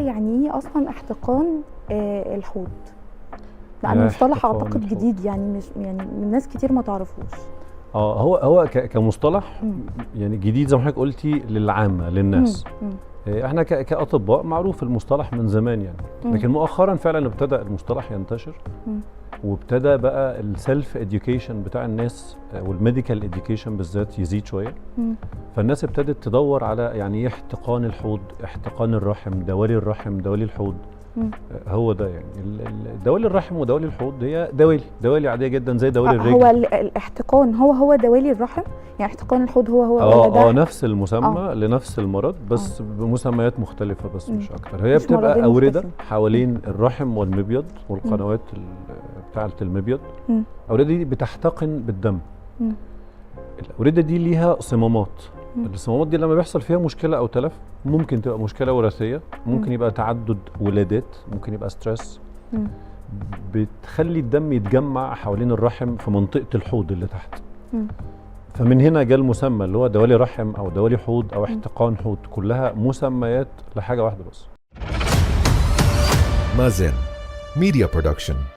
يعني ايه اصلا احتقان الحوض؟ لانه يا مصطلح احتقان اعتقد الحوض. جديد، يعني مش يعني ناس كتير ما تعرفوش. هو كمصطلح يعني جديد زي ما حضرتك قلتي للعامة للناس. احنا كاطباء معروف المصطلح من زمان يعني، لكن مؤخرا فعلا ابتدى المصطلح ينتشر، وابتدى بقى ال self education بتاع الناس وال medical education بالذات يزيد شويه. فالناس ابتدت تدور على يعني ايه احتقان الحوض، احتقان الرحم، دوالي الرحم، دوالي الحوض. هو ده يعني دوالي الرحم ودوالي الحوض هي دوالي دوالي عادية جدا زي دوالي الرجل. هو الاحتقان هو دوالي الرحم؟ يعني احتقان الحوض هو ولا ده؟ اه، نفس المسمى لنفس المرض بس بمسميات مختلفة بس، مش اكتر. هي مش بتبقى مرضين اورده مختلفين. حوالين الرحم والمبيض والقنوات بتاعه المبيض. الاورده دي بتحتقن بالدم. الاورده دي ليها صمامات. الصمامات دي لما بيحصل فيها مشكلة او تلف، ممكن تبقى مشكلة وراثيه، ممكن يبقى تعدد ولادات، ممكن يبقى stress، بتخلي الدم يتجمع حوالين الرحم في منطقة الحوض اللي تحت. فمن هنا جاء المسمى اللي هو دوالي رحم او دوالي حوض او احتقان حوض، كلها مسميات لحاجة واحدة بس. Mazen Media Production.